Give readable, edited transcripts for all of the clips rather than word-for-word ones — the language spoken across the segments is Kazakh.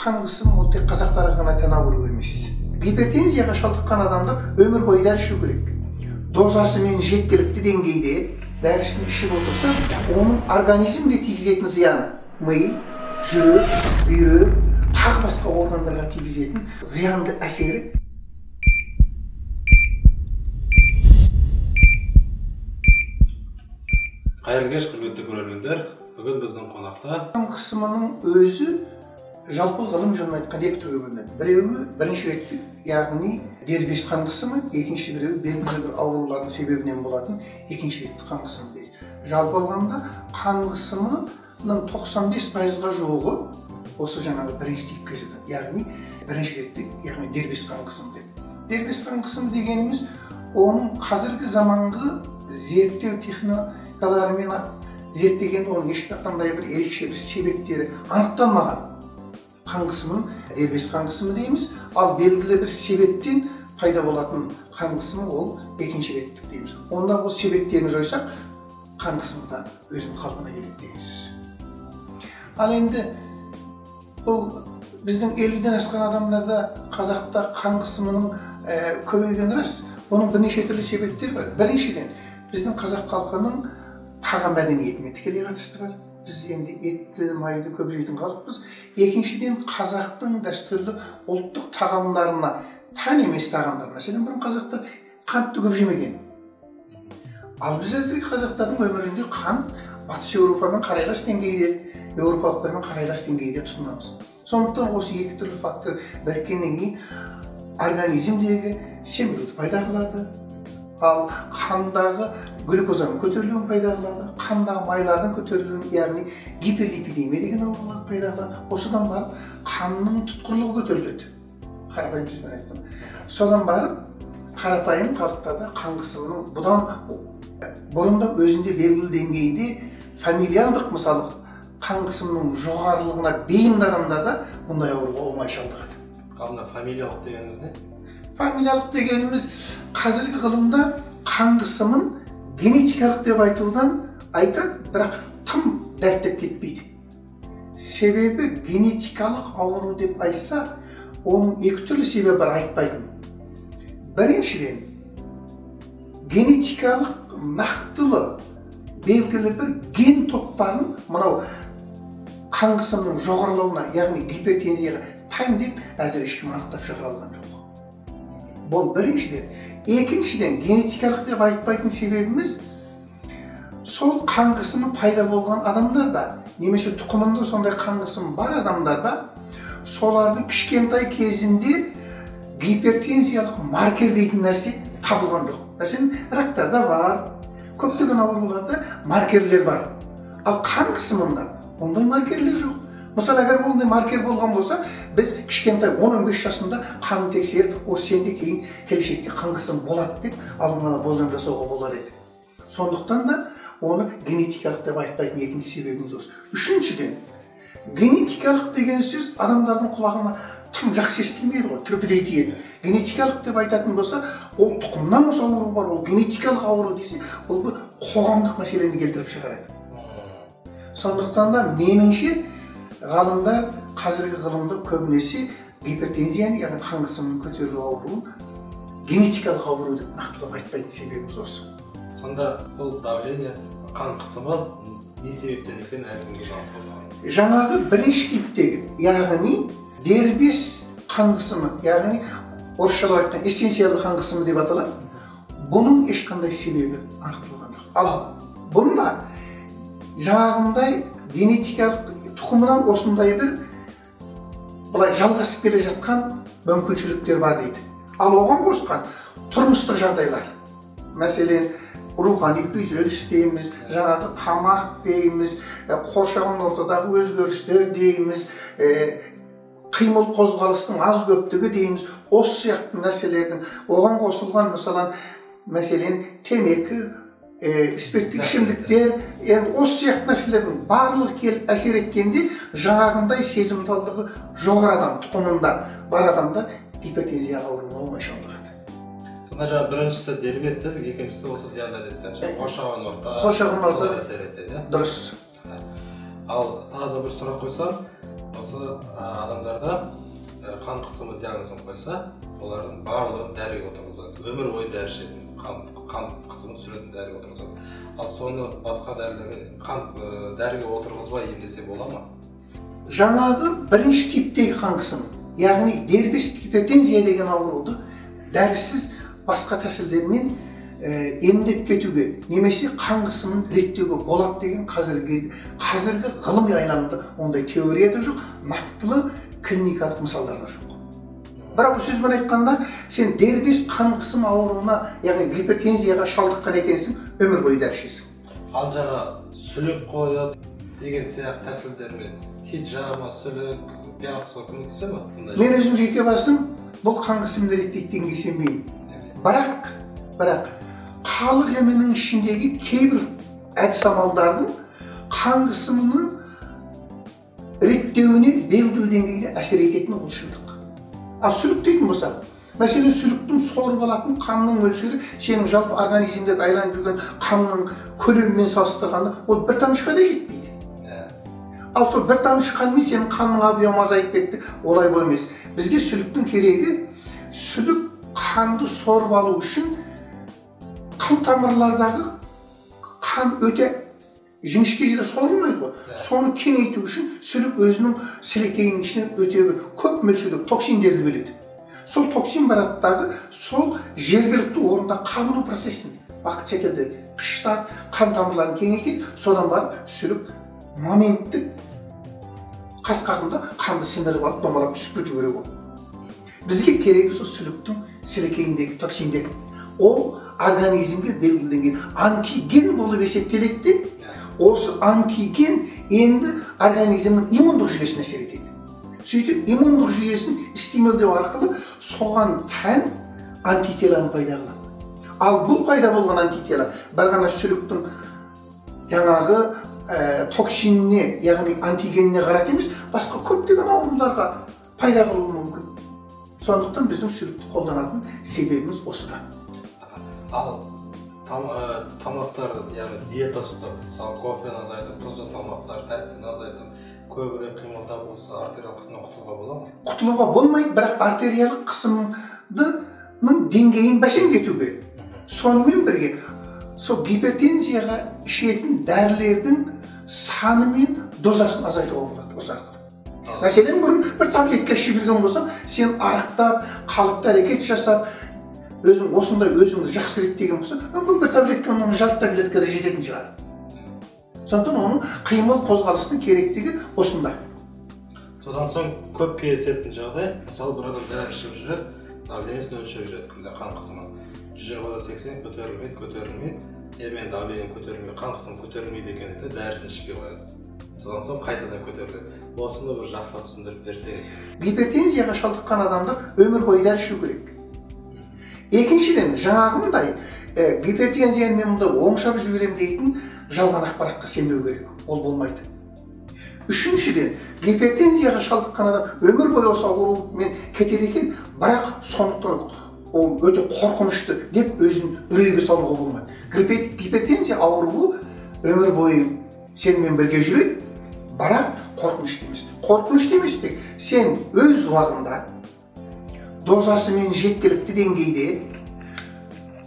Қан қысымы ол тек қазақтарға ғана тән ауру емес. Гипертензияға шалдыққан адамдар өмір бойы дәрі ішу керек. Дозасымен жеткілікті деңгейде дәрісін ішіп отырса, оның организмге тигізетін зияны ми, жүрек, бүйрек, тағы басқа органдарға тигізетін зиянды әсері. Қайырлы кеш, құрметті көрермендер. Бүгін біздің қонақта қан қысымының өзі жалпы ғылым жөнінде айтқан екі түрге бөлінеді. Біреуі бірінші реттік, яғни дербес қан қысымы, екінші біреуі белгілі бір аурулардың себебінен болатын екінші реттік қан қысымы дейді. Жалпы алғанда қан қысымының 95%-ға жуығы осы жаңағы бірінші типке жатады, яғни бірінші реттік, яғни дербес қан қысымы деп. Дербес қан қысымы дегеніміз оның қазіргі заманғы зерттеу техникаларымен зерттегенде оның ешқандай бір ерекше бір себептері анықталмаған. Қан қысымын дербес қан қысымы дейміз, ал белгілі бір себептен пайда болатын қан қысымы ол екінші реттік дейміз. Онда бұл себептерін жойсақ, қан қысымы да өзінің қалпына келеді деген сөз. Ал енді бұл біздің 50-ден асқан адамдарда қазақта қан қысымының көбейгені рас. Бұның бірнеше түрлі себептері бар. Біріншіден, біздің қазақ халқының тағам мәдениетіне тікелей қатысты бар. Біз енді етті, майды көп жейтін халықпыз. Екіншіден, қазақтың дәстүрлі ұлттық тағамдарына тән емес тағамдар. Мәселен, бұрын қазақтар қантты көп жемеген. Ал біз әзірге қазақтардың өмірінде қант Батыс Еуропамен қарайлас деңгейде, еуропалықтармен қарайлас деңгейде тұтынамыз. Сондықтан осы екі түрлі фактор біріккеннен кейін организмдегі семіруді пайда қылады. Ал қандағы глюкозаның көтерілуін пайда қылады, қандағы майлардың көтерілуін, яғни гиперлипидемия деген ауруларды пайда қылады. Осыдан барып қанның тұтқырлығы көтеріледі. Қарапайым сөзбен айтқанда. Содан барып қарапайым халықтарда қан қысымының бұдан бұрын да өзінде белгілі деңгейде фамилиалдық, мысалы, қан қысымының жоғарылығына бейімді адамдарда бұндай ауруға оңай шалдығады. Ал мына фамилиялық дегеніміз не? Фамилиялық дегеніміз қазіргі ғылымда қан қысымын генетикалық деп айтудан айтады, бірақ тым дәріптеп кетпейді. Себебі генетикалық ауру деп айтса, оның екі түрлі себебі бар айтпайтын. Біріншіден, генетикалық нақтылы белгілі бір ген топтарын мынау қан қысымының жоғарылауына, яғни гипертензияға тән деп әзір ешкім анықтап шығара алған жоқ. Бұл біріншіден. Екіншіден, генетикалық деп айтпайтын себебіміз, сол қан қысымы пайда болған адамдарда, немесе тұқымында сондай қан қысымы бар адамдарда, солардың кішкентай кезінде гипертензиялық маркер дейтін нәрсе табылған жоқ. Мәселен, рактарда бар, көптеген ауруларда маркерлер бар. Ал қан қысымында ондай маркерлер жоқ. Мысалы, егер ондай маркер болған болса, біз кішкентай 10-15 жасында қанын тексеріп, о сенде кейін келешекте қан қысымы болады деп алдын ала болжам жасауға болар еді. Сондықтан да оны генетикалық деп айтпайтын екінші себебіміз осы. Үшіншіден, генетикалық деген сөз адамдардың құлағына тым жақсы естілмейді ғой, түрпідей тиеді. Генетикалық деп айтатын болса, ол тұқымнан осы ауру бар, ол генетикалық ауру десе, ол бір қоғамдық мәселені келтіріп шығарады. Сондықтан да меніңше ғалымдар қазіргі ғылымда көбінесе гипертензияны, яғни қан қысымының көтерілу ауруын генетикалық ауру деп нақтылап айтпайтын себебіміз осы. Сонда бұл давление, қан қысымы не себептен екенін әркімге жауап болмаған. Жаңағы бірінші типтегі, яғни дербес қан қысымы, яғни орысшалап айтқан эссенциалды қан қысымы деп аталады. Бұның ешқандай себебі анықталған жоқ. Ал бұнда жаңағындай генетикалық тұқымынан осындай бір былай жалғасып келе жатқан мүмкіншіліктер бар дейді. Ал оған қосқан тұрмыстық жағдайлар, мәселен, рухани күйзеліс дейміз, жаңағы тамақ дейміз, қоршаған ортадағы өзгерістер дейміз, қимыл қозғалыстың аз көптігі дейміз, осы сияқты нәрселердің оған қосылған, мәселен, темекі, спирттік ішімдіктер, енді осы сияқты нәрселердің барлығы келіп әсер еткенде жаңағындай сезімталдығы жоғары адам, тұқымында бар адамда гипертензия ауруына оңай шалдығады. Сонда жаңа біріншісі дербес дедік, екіншісі осы зиянды әдеттер, қоршаған орта, қоршаған орта әсер етеді. Дұрыс. Ал тағы да бір сұрақ қойсам, Осы адамдарда қан қысымы диагнозын қойса, олардың барлығын дәріге отырғызады. Өмір бойы дәрі ішетін, қан қысымын түсіретін дәріге отырғызады. Ал соны басқа дәрілермен дәріге отырғызбай емдесе бола ма? Жаңағы бірінші типтегі қан қысымы, яғни дербес гипертензия деген ауруды дәрісіз басқа тәсілдермен емдеп кетуге немесе қан қысымын реттеуге болады деген қазіргі ғылыми айналымда ондай теория да жоқ, нақтылы клиникалық мысалдар да жоқ. Бірақ бұл сөзбен айтқанда, сен дербес қан қысым ауруына, яғни гипертензияға шалдыққан екенсің, өмір бойы дәрі ішесің. Ал жаңа сүлік қойып деген сияқты тәсілдермен хиджама, сүлік, биопсия көмектесе ме? Мен өзім жеке басым бұл қан қысымды реттейді дегенге сенбеймін. Бірақ халық емінің ішіндегі кейбір әдіс-амалдардың қан қысымының реттеуіне белгілі деңгейде әсер ететіні ол шындық. Ал сүлік дейтін болсақ, мәселен, сүліктің сорып алатын қанның мөлшері сенің жалпы организмдегі айланып жүрген қанның көлемімен салыстырғанда ол бір тамшыға да жетпейді. Ал сол бір тамшы қанмен сенің қанның объемы азайып кетті, олай болмас. Бізге сүліктің керегі, сүлік қанды сорып алу үшін қыл тамырлардағы қан өте жіңішке жерде сорылмайды ғой. Соны кеңейту үшін сүлік өзінің сілекейінің ішінен өте бір көп мөлшерде токсиндерді бөледі. Сол токсин барады дағы сол жергілікті орында қабыну процесін уақытша келтіреді, қышытады, қан тамырларын кеңейтеді, содан барып сүлік моменттік қас қағымда қанды сіңіріп алып домалап түсіп кету керек ол. Бізге керегі сол сүліктің сілекейіндегі токсиндер. Ол организмге белгіленген антиген болып есептеледі де, осы антиген енді организмнің иммундық жүйесіне әсер етеді. Сөйтіп иммундық жүйесін стимулдеу арқылы соған тән антителаны пайда қылады. Ал бұл пайда болған антитела бір ғана сүліктің жаңағы токсиніне, яғни антигеніне қарат емес, басқа көптеген ауруларға пайда қылуы мүмкін. Сондықтан біздің сүлікті қолданатын себебіміз осыда. Ал тамақтарды, яғни диета ұстап, мысалы кофені азайтып, тұзды тамақтар, тәттіні азайтып, көбірек қимылдап, осы артериялық қысымнан құтылуға бола ма? Құтылуға болмайды, бірақ артериялық қысымның деңгейін бәсеңдетуге. Сонымен бірге сол гипертензияға ішетін дәрілердің саны мен дозасын азайтуға болады осы арқылы. Мәселен, бұрын бір таблетка ішіп жүрген болсаң, сен арықтап, қалыпты әрекет жасап, өзің осындай өзіңді жақсы реттеген болсаң, мүмкін бір таблетка, оның жарты таблетка да жететін шығар. Сондықтан оның қимыл қозғалысының керектігі осында. Содан соң көп кездесетін жағдай, мысалы бір адам дәрі ішіп жүреді, давлениесін өлшеп жүреді, күнде қан қысымын 120/80 көтерілмейді, көтерілмейді. Мен давлением көтерілмей, қан қысымы көтерілмейді екен дейді, дәрісін ішпей қояды. Содан соң қайтадан көтеріледі. Осыны бір жақсылап түсіндіріп берсеңіз. Гипертензияға шалдыққан адамдар өмір бойы дәрі ішу керек. Екіншіден, жаңағындай гипертензияны мен мұнда оңшап жіберем дейтін жалған ақпаратқа сенбеу керек, ол болмайды. Үшіншіден, гипертензияға шалдыққан адам өмір бойы осы аурумен кетеді екен, бірақ сондықтан ол өте қорқынышты деп өзін үрейге салуға болмайды. Гипертензия ауруы өмір бойы сенімен бірге жүреді, бірақ қорқынышты емес. Қорқынышты емес тек сен өз уағында дозасымен жеткілікті деңгейде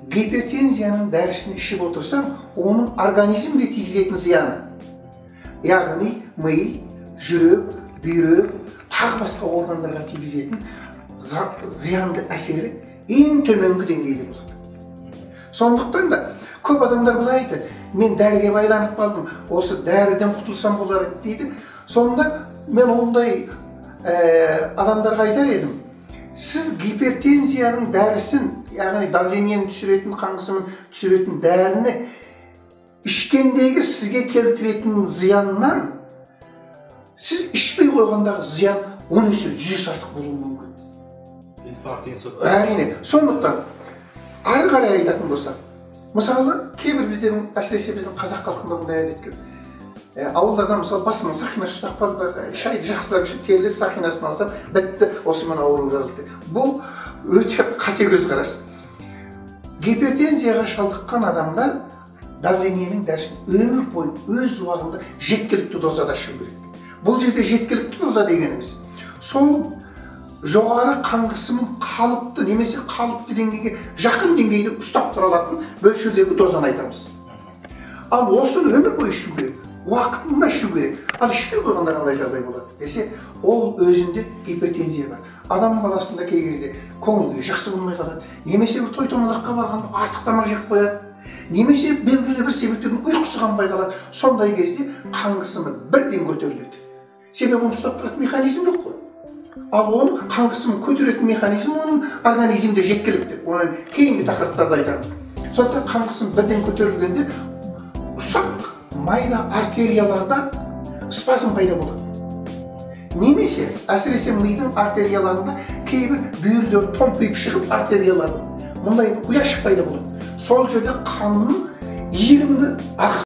гипертензияның дәрісін ішіп отырсаң, оның организмге тигізетін зияны, яғни ми, жүрек, бүйрек, тағы басқа органдарға тигізетін зиянды әсері ең төменгі деңгейде болады. Сондықтан да көп адамдар былай айтады: мен дәріге байланып қалдым, осы дәріден құтылсам болар еді дейді. Сонда мен ондай адамдарға айтар едім: сіз гипертензияның дәрісін, яғни давлениені түсіретін, қан қысымын түсіретін дәріні ішкендегі сізге келтіретін зияннан сіз ішпей қойғандағы зиян 10 есе, 100 есе артық болуы мүмкін. Инфаркт, инсульт. Әрине. Сондықтан ары қарай айтатын болсақ, мысалы, кейбір біздің, әсіресе біздің қазақ халқында бұндай әдет көп. Ауылдардан мысалы басыма сақина ұстап қалып, шайды жақсылап ішіп, терлеп сақинасын алсам, бітті, осымен ауру жазылды. Бұл өте қате көзқарас. Гипертензияға шалдыққан адамдар давлениенің дәрісін өмір бойы өз уағында жеткілікті дозада ішу керек. Бұл жерде жеткілікті доза дегеніміз сол жоғары қан қысымын қалыпты немесе қалыпты деңгейге жақын деңгейде ұстап тұра алатын мөлшердегі дозаны айтамыз. Ал осыны өмір бойы ішу керек, уақытында ішу керек. Ал ішпей қойғанда қандай жағдай болады десе, ол өзінде гипертензия бар. Адам баласында кей кезде көңіл күйі жақсы болмай қалады, немесе бір той томалаққа барғанда артық тамақ жеп қояды, немесе белгілі бір себептерден ұйқысы қанбай қалады. Сондай кезде қан қысымы бірден көтеріледі. Себебі оны ұстап тұратын механизм жоқ қой. Ал оның қан қысымын көтеретін механизм оның организмде жеткілікті. Оны кейінгі тақырыптарда айтамыз. Сондықтан қан қысымы бірден көтерілгенде ұсақ майда артерияларда спазм пайда болады. Немесе әсіресе мидың артерияларында кейбір бүйірлер томпиып шығып артериялардың мұндай ұяшық пайда болады. Сол жерде қанның иірімді ағысы